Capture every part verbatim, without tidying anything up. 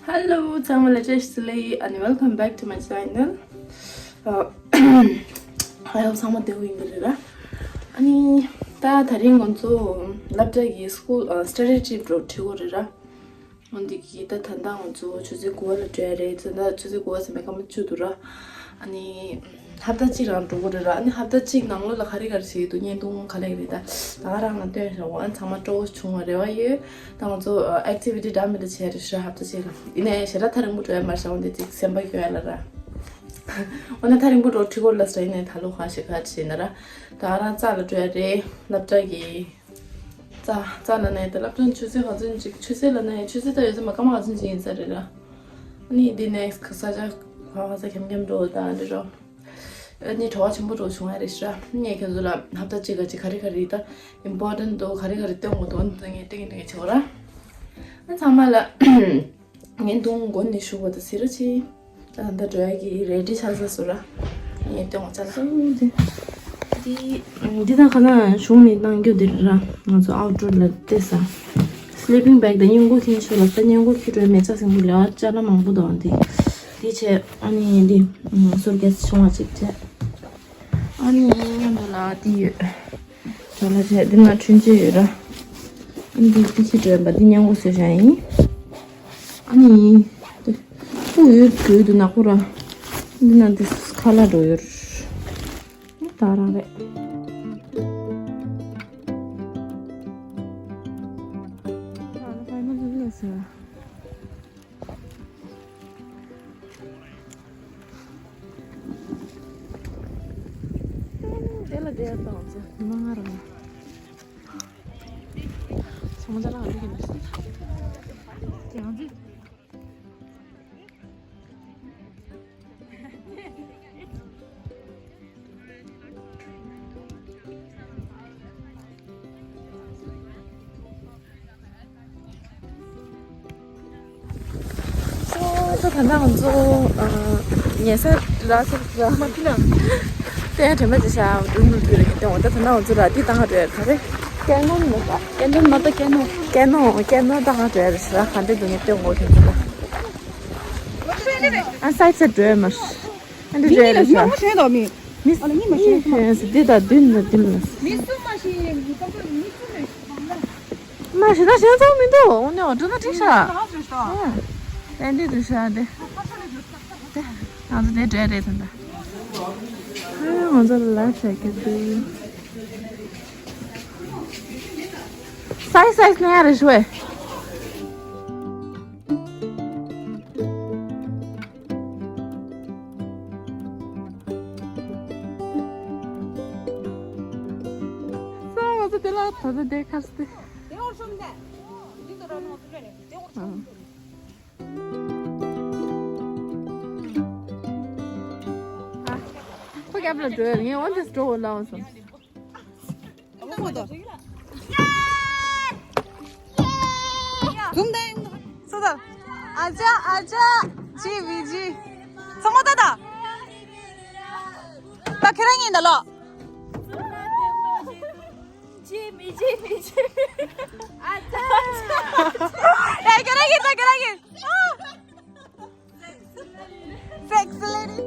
Hello, ཚང་མ་ལ་བཀྲ་ཤིས་བདེ་ལེགས། And welcome back to my channel. ཨ། ཨ་ཡོ། ཚང་མ་བདེ་པོ་ཡིན་པ་རེད་ར། ཨ་ནི་ད་དེ་རིང་ང་ཚོ་སློབ་གྲྭ་གི་སི་ཀུལ་ཨ་སི་ཊ་ཌི་ཊི་རིབ་འགྲོ་འགྲོ་གི་རེད་ར། འོན་ཏེ་གི་ད་ད་ལྟ་ང་ཚོ་ཆུ་ཚོད་དགུ་པ་ལ་འགྲོ་ཡ་རེད། ད་ལྟ་ཆུ་ཚོད་དགུ་པ་ཟིན་པའི་སྐར་མ་བཅུ་འདུག་ར། ཨ་ནི་ཧབ་ཏ་གཅིག་རང་འགྲོ་གི་རེད་ར། ཨ་ནི་ཧབ་ཏ་གཅིག་ནང་ལོགས་ལ་ག་རེ་ག་རེ་བྱེད་ཀྱི་འདུག་བརྙན་ཐུང་ག་ལེ་ག་ལེ་ད་ད་ག་རང་ལ་སྟོན་ཤག་འོ། ཨ་ནི་ཚང་མ་སྤྲོ་བོ་བྱུང་བ་རེ་བ་ཡོད། ད་ང་ཚོ་ཨེག་ཊི་བི་ཊི་འདྲ་མི་འདྲ་བྱས་རེད་ཤག་ཧབ་ཏ་གཅིག་ལ། ཡིན་ནའི་ཞེ་དྲག་ཐག་རིང་པོ་འགྲོ་ཡ་མ་རེད་ཤག་འོན་ཏེ་ཅིག་སེམས་པ་སྐྱོ་ཡ་ལ་ར། འོ་ན་ཐག་རིང་པོ་འགྲོ་འགྲིག་གི་རེད་ལབ་ས་ར། ཡིན་ནའི་ད་ལོ་གང་ཞིག་ག་བྱེད་ན་ར། ད་ག་རང་རྩ་ལ་འགྲོ་ཡ་རེད། སློབ་གྲྭ་གི་རྩ་རྩ་ལ་ནས་ད་སློབ་སྦྱོང་ཆུ་ཚོད་ག་ཚོད་ཅིག་ཆུ་ཚོད་ལ་ནས་ཆུ་ཚོད་ད་ཡོད་ཚད་མ་སྐར་མ་ག་ཚོད་ཅིག་ཡིན་ས་རེད་ར། ཨ་ནི་འདི་ནེག་སི་ཊི་ས་ཆ་ག་ག་ས་འཁྱམ་འཁྱམ་འགྲོ་ད་འདི་རོ། ཨ་ནི་བྲོ་བ་ཆེན་པོ་འགྲོ་བྱུང་བ་རེད་ཤག་ངས་ཁྱེད་ཚོ་ལ་ཧབ་ཏ་གཅིག་ག་ཅིག་ག་རེ་ག་རེ་ད་ཨིམ་པོར་ཊེན་ཊི་འདུག་ག་རེ་ག་རེ་སྟོན་དགོས་འདུག་ཨ་ནི་ངས་སྟོན་གྱི་སྟོན་གྱི་བྱེད་དགོས་ར། ཨ་ཚང་མ་ལ་བརྙན་ཐུང་མགོ་ནས་གཞུག་བར་དུ་གཟིགས་རོགས་གྱིས། ད་ལྟ་འགྲོ་ཡ་གི་རེ་ཌི་ཆགས་ཚར་སོང་ར། ངས་སྟོན་དགོས་ཆ་ལ། འདི་འདི་དང་ཁ་ན་གཞུང་ནས་གནང་རྒྱུ་འདི་རེད་ར། ང་ཚོ་ཨའུ་ཊི་ཌོར་ལ་བལྟས་ས། སི་ལི་པིང་བེག་དང་སྔས་མགོ་འཁྱེར་ཆོག་ལ། ད་སྔས་མགོ་འཁྱེར་འགྲོ་མེད་ཅག་སེང་པོ་ལས་ཨ་ཅག་ལ་མང་པོ་འདུག་འདི་འདི་བྱས། ཨ་ནི་འདི་སུཊ་ཀེ་སི་ཆུང་བ་ཅིག་བྱས། ཨ་ནི་མཉམ་དུ་ལ་འདི་ཡོད། ཅ་ལག་བྱས། འདི་ན་འཕྲུལ་ཆས་ཡོད་ར། ཨ་ནི་འདི་འདི་ཁྱེར་འགྲོ་ཡ་འདི་སྔས་མགོ་བཟོས་བཞག་ཡིན། ཨ་ནི་སྤུ་ཡོད་འགྲོ་ཡི་འདུག་ནག་པོ་ར། འདི་ན་འདི་ཁ་ལག་འགྲོ་ཡོད། ད་རང་རེད། དེ་ལ་དེ་ལ་དང་ཚོ་མ་ང་རང་། ཚོ་མ་ཅ་ལག་འདི་གི་མི་སྲིད། དེ་ཡང་ཚིག་ད་ད་ལྟ་ང་ཚོ་ཉལ་ས་རག་ས་རག་མ་ཕི་ན། ཏན་དྲན་པ་ཅི་ཤ་འདུག་འདུག་དུས་རེད་ཀྱི་སྟེང་འོ། ད་ད་ལྟ་ང་ཚོ་ར་ཏི་ཏང་ཧ་འགྲོ་ཡ་ག་རེ། ཀན་ནོ་མ་ད་ཀན་ནོ་མ་ད་ཀན་ནོ། ཀན་ནོ་ཀན་ནོ་ཏང་ཧ་འགྲོ་ཡ་རེད་ཤ། ག་འདྲ་འདུག་ངས་སྟོན་དགོས་དོན་ཚོ་ད། ཨ་སའི་སའི་འགྲོ་ཡ་མ་རེད། ཨ་འདི་འགྲོ་ཡ་རེད་ཤ། མི་མི་ལ་ཞེན་དོ་མི། མི་ཨ་ལ་གཉིས་མ་ཞེན་དོ། འདི་ད་བདུན་ད་བདུན་ལ། མི་སུ་མ་ཞེན་ཡིན་གི་ཀམ་པོ་མི་སུ་མ་ཞེན། མ་ཞེ་ད་ཞེ་ཚོགས་མི་འདུག་འོ་ནས་འགྲོ་ན་འགྲིག་ཤག་ཨ་དེ་འདི་འདུག་ཤག་དེ། དེ་ང་ཚོ་དེ་འགྲོ་རེད་ད་ད། ཨ་ང་ཚོ་ལ་ཤག་གི་འདུག་སའི་སའི་ནས་རེ་ཞུ་བས། སོ་ང་ཚོ་དེ་ལ་ད་ལྟ་དེ་ཁ་སྟེ། ཁོ་རྒྱབ་ལ་འགྲོ་ཡ་ངས་འོན་ཏེ་འགྲོ་འོ་ལའོ་སོང་། ཟུམ་ད། སོ་ད། ཨ་ཅག་ཨ་ཅག་ཅི་བི་ཇི། ཚང་མ་ད་ད། ད་ཁྱེད་རང་ཡིན་ད་ལོ། ཅི་མི་ཅི་མི་ཅི། ཨ་ཅག་ཨ་ཅག་ཨ་ཅག་ད་ཁྱེད་རང་ཡིན་ད་ཁྱེད་རང་ཡིན། Sexy lady.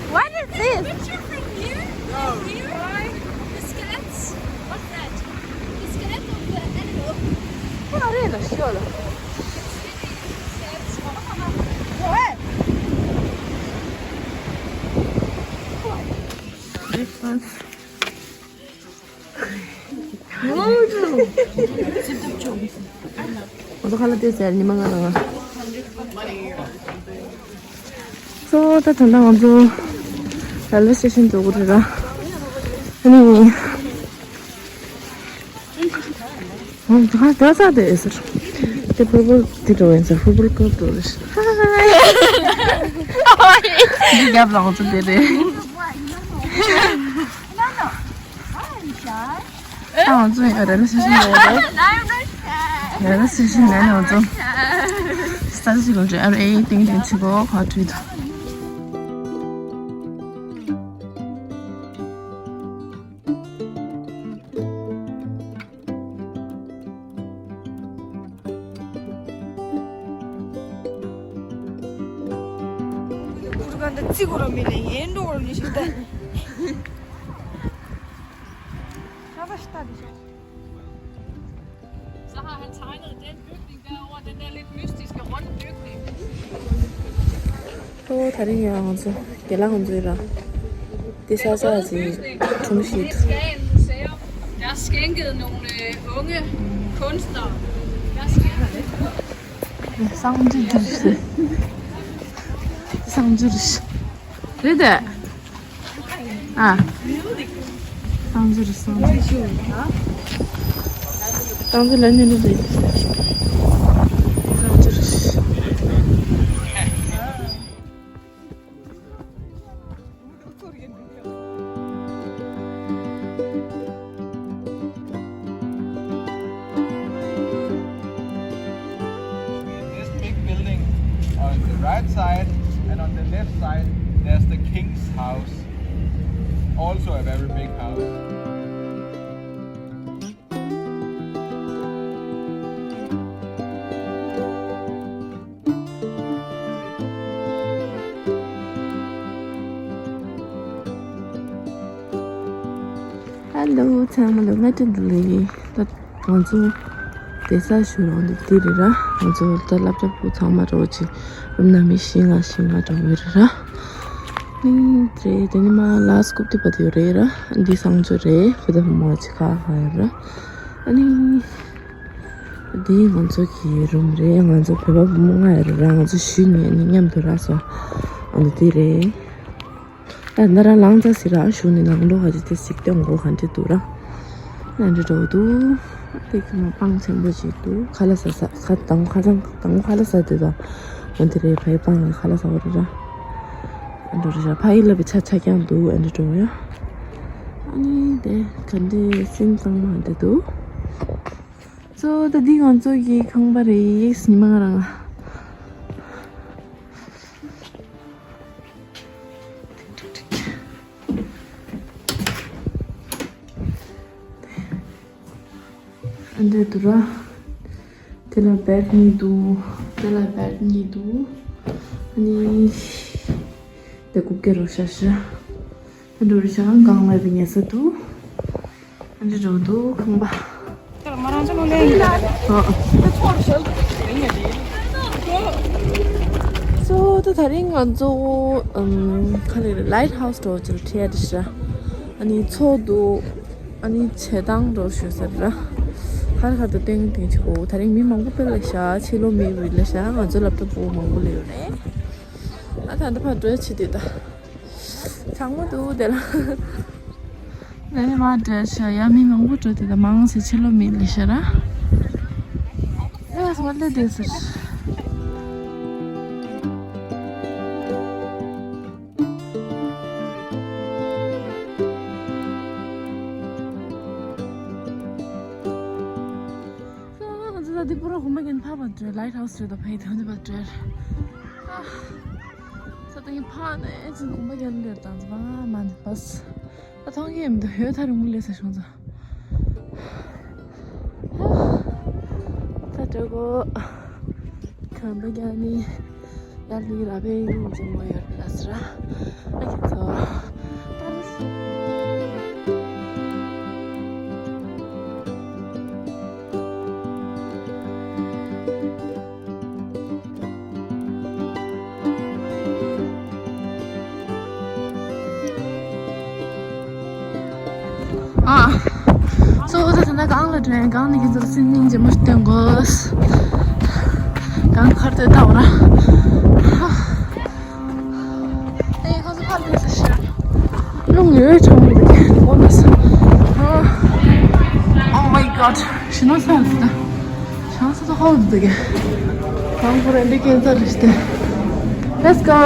What is this? Picture from you. The skelet. What's that? The skeleton of the animal. What? ང་ཚོ་ཁ་ལག་དེ་ཟེར་ཉི་མ་ང་ལ་ང་། སོ་ད་ད་ལྟ་ང་ཚོ་རེལ་ཝེ་སི་ཊེ་ཤན་འགྲོ་གི་རེད་ར། ཨ་ནི། ང་ཚོ་ཁ་ལག་དེ་ཟ་དེ་ཟེར། དེ་ཕུར་བུ་དེ་འགྲོ་ཡིན་ས། ཕུར་བུ་སྐོར་འགྲོ་རེད། འདི་རྒྱབ་ལ་ང་ཚོ་དེ་རེད། ཨ་ང་ཚོ་ཡང་རེ་ལ་སི་ཤི་ནས་རེད། རེ་ལ་སི་ཤི་ནས་ནས་ང་ཚོ་ས་ཞིག་ལ་འདྲེ་ཨ་རེ་ཏིང་ཏིང་ཆི་གོ་ཁ་བྲིས་དང་། Sarah hat tegnet den bygning derovre, den der lidt mystiske runde bygning. ཨོ་ད་རིང་ཡང་ང་ཚོ་རྒན་ལགས་ང་ཚོའི་ར་དེ་ས་ཆ་ཅིག་ཁྲོམ་ཞིག་ཏུ། Skagen Museum. Der er skænket nogle øh, unge kunstnere. Der er skænket lidt. གསང་སྤྱོད་རེད། གསང་སྤྱོད་རེད། རེད་དེ། ཨ། གསང་སྤྱོད་རེད། གསང་སྤྱོད། གསང་སྤྱོད་ལ་ནི་ནི་རེད། གསང་སྤྱོད་རེད། In this big building, on the right side and on the left side, there's the king's house. Also a very big house. Hello ཚང་མ་ལ་སྔ་དྲོ་བདེ་ལེགས། ད་ང་ཚོ་བསྡད་ས་ཞུ་རང་འདི་འདི་རེད་ར། ང་ཚོ་ད་སློབ་གྲྭ་པ་ཚང་མ་འདྲ་བོ་ཅིག་རུམ་ནང་མི་བཞི་ལྔ་བཞི་ལྔ་འདྲ་བོ་ཡོད་རེད་ར། ཨ་ནི་དེ་དེ་ནི་མ་ལ་སྐུབ་དེ་བ་དེ་ཡོད་རེད་ར། འདི་གསང་སྤྱོད་རེད། བུ་དང་བུ་མོ་ཅིག་ཁ་ཁ་ཡོད་ར། ཨ་ནི། འདི་ང་ཚོ་གི་རུམ་རེད། ང་ཚོ་བོད་པ་བུ་མོ་ལྔ་ཡོད་རེད་ར། ང་ཚོ་བཞི་ནས་ནི་མཉམ་དུ་ར་སོ། ཨ་ནི་འདི་རེད། ཨ་ན་ར་ལངས་ཚ་ཟིག་ར་ཞུ་ནི་ནང་འགྲོ་ག་ཅི་དེ་ཟིག་སྟོན་གོ་ག་འདྲ་འདུག་ར། ཨ་འདྲ་འགྲོ་འདུག་ཨ་དེ་ཁ་ན་སྤང་ཆེན་པོ་ཅིག་འདུག་ཁ་ལག་ཟ་ས་ཁ་དང་ཁ་སང་དང་ཁ་ལག་ཟ་དེ་དང་། འོ་འདི་རེད། ཕ་ཡི་སྤང་ལ་ཁ་ལག་ཟ་བ་རེད་ར། ཨ་འགྲོ་རེད་ར། ཕ་ཡི་ལ་བི་ཆ་ཆ་རྐྱང་འདུག་ཨ་འདྲ་འགྲོ་ཡ། ཨ་ནི་དེ་ག་འདྲ་སེམས་གཙང་མ་འདྲ་འདུག་གཙོ་བོ་ད་འདི་ང་ཚོ་གི་ཁང་པ་རེད། ཉི་མ་ང་རང་ཨ་འདྲ་འདུག་ར། དེ་ལ་བེད་གཉིས་འདུག་དེ་ལ་བེད་གཉིས་འདུག་ཨ་ནི་དེ་གུག་ཀེ་རོ་ཤ་ཤ། ཨ་འགྲོ་རེད་ཤག་སྒང་ལ་བི་ཉལ་ས་འདུག་ཨ་འདྲ་འགྲོ་འདུག་ཁང་པ། ཨོ། སོ་ད་དེ་རིང་ང་ཚོ་ཨམ་ག་རེ་རེད། ལའིཊ་ཧའུ་སི་འགྲོ་ཅིག་ལ་ཁྲིད་ཡ་རེད་ཤག་ཨ་ནི་མཚོ་འདུག་ཨ་ནི་བྱེ་ཐང་འགྲོ་ཞུ་ས་རེད་ར། ཁར་ཁར་དུ་ཏིང་ཏིང་ཆེ་གོ་དེ་རིང་མི་མང་པོ་དཔེ་ལ་ཤག་ཕྱི་ལོགས་མི་རེད་ལ་ཤག་ང་ཚོ་སློབ་གྲྭ་ཕྲུ་གུ་མང་པོ་ལ་ཡོད་རེད། ཨ་ད་འདི་ཕར་འགྲོ་ཆེ་དུས་ད། གྲང་མོ་འདུག་དེ་ལ། ནས་མ་འདྲ་ཤ་ཡ་མི་མང་པོ་འགྲོ་དེ་ད་མང་སེ་ཕྱི་ལོགས་མི་ལ་ཤག་ར། ཨ་སོ་ལེ་དེ་ཟེར། ང་ཚོ་ད་འདི་པུ་ར་གོམ་པ་རྒྱན་ཕར་བ་འགྲོ། ལའིཊ་ཧའུ་སི་རེད་ད། ཕ་ཡི་དོན་དུ་བ་འགྲོ། ཨ། ས་ཏང་གི་ཕ་ནས་ཅིག་གོམ་པ་རྒྱན་འདིར་དང་ཚོ་མ་མ་འདི་བས། ད་མཐོང་གི་ཡིན་འདུག་ཡོད་ཐ་རིང་མོ་ལས་ས་ཤོང་ཚོ། ད་འགྲོ་གོ། གོམ་པ་རྒྱན་ནི། ཡར་ལི་ར་བའི་ཉིན་གྱི་མོ་ཡར་ལ་སི་ར། ཨ་ཁྱེད་ཚོ། ཨ། གཙོ་བོ་ད་ད་ལྟ་གང་ལ་འགྲོ་ཡིན། གང་ནས་ཁྱེད་ཚོར་སེམས་སྙིང་རྗེ་མོ་སྟོན་དགོས། གང་ཁར་དེ་ལྟ་བ་ར། ཨེ་ཁོ་ཚོ་ཕར་ལ་ས་ཤར། རླུང་ཡོད་ཆང་མོ་འདུག་གོ་ན་ས། Oh my god. ཞི་ན་ས་ལ་ད། ཁང་ས་ཐོག་ཁ་བར་འདུག་གས། ཁང་ཁོ་རེ་འདི་ཀན་སར་རེད་དེ། Let's go.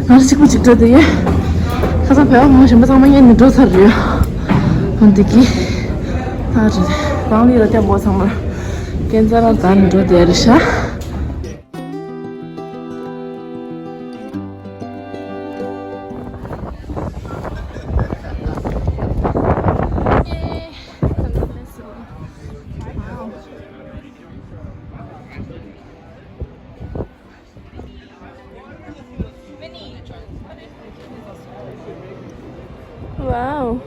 ང་གཅིག་པུ་གཅིག་འགྲོ་དེ་ཡིན། ཁ་སང་བོད་པ་མང་གཞན་པ་ཚང་མ་ཡན་ནས་འགྲོ་ཚར་རེད། འོན་ཏེ་གི། ད་རེད། རང་ལུས་ལ་བརྟན་པོ་ཚང་མ། ཀན་སར་ལ་ད་ནས་འགྲོ་དེ་རེད་ཤག Wow.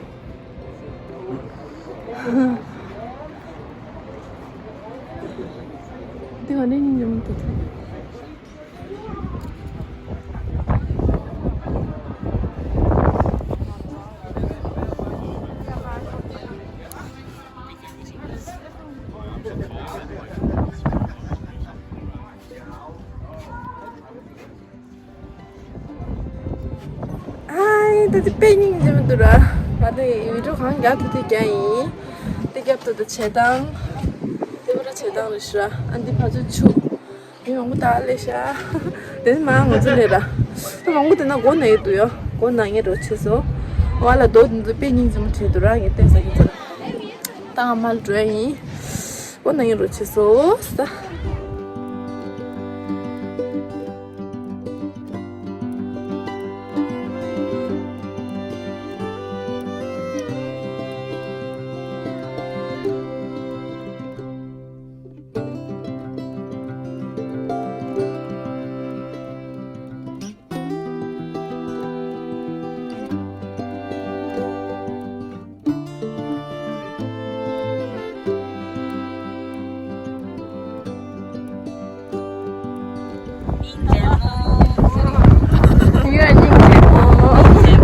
འདི་ག་ནས་ཉིན་ཉམས་ཐུབ། ཨའི། ད་དེ་དཔེ་སྙིང་རྗེ་མི་འདུག་ར། ང་དེ་བི་ཌིའོ་གང་རྒྱག་ཐུབ་དེ་རྒྱག་ཡིན། དེ་རྒྱབ་ཏུ་དེ་བྱེད་སྟངས། དེ་བོ་ར་བྱེད་སྟངས་རེད་ཤག་ཨ་འདི་ཕ་ཚོ་ཆུ། མི་མང་པོ་དག་སླེབས་ཤག་དེ་ནི་མ་ང་ཚོ་སླེབས་ར། ད་མང་པོ་དེ་ན་སྒོ་ན་ཡོད་འདུག་ཡོ། སྒོ་ན་ངས་འགྲོ་ཆེ་སོ། བ་ལ་རྡོ་དེ་ཚོ་དཔེ་སྙིང་རྗེ་མོ་བྱེད་འདུག་ར། ངས་བལྟས་ས་ཁྱེད་ཚོ་ལ། ད་ང་མ་ལ་འགྲོ་ཡ་ཡིན། སྒོ་ན་ངས་འགྲོ་ཆེ་སོ། ད། སྙིང་རྗེ་མོ། ཡོད། སྙིང་རྗེ་མོ། སྙིང་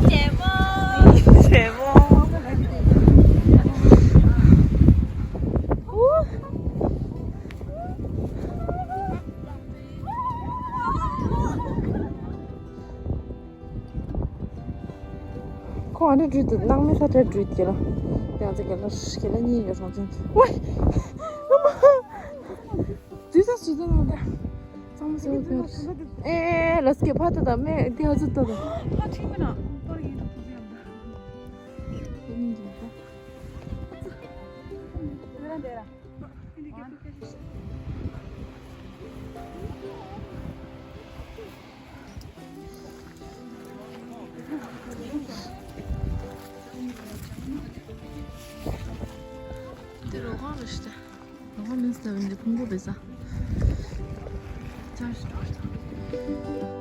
རྗེ་མོ། སྙིང་རྗེ་མོ། ཁོ་ཨ་འདྲ་བྲུས་འདུག་སྣང་མེད་ས་ཁྲ་བྲུས་དེ་ལ། ཡང་ཚེ་ག་ལ་ག་ལ་གཉིས་ཡོད་སོང་ཙང་། ཝའི། ཨ་མ། དུས་ས་སུ་དུ་ནང་ད། ཚང་མ་སེ་བོ་ཕེར། ཨེ་ལ་སྐད་ཕ་ད་ད་མེ་དེ་ཧ་ཚུ་ད་ད། ཨ་ཁྲིག་མེ་ན་པར་ཡིན་ཐུབ་ཐུབ་ཡང་ད། དེ་ནི་འདུག་ད། འདི་རོ་ཁང་རེད་ཤག་རོ་ཁང་མིན་ཟེར་བ་འདི་ཕུང་པོ་བེ་ས། ཅར་ཞིག་འགྲོ་ཤག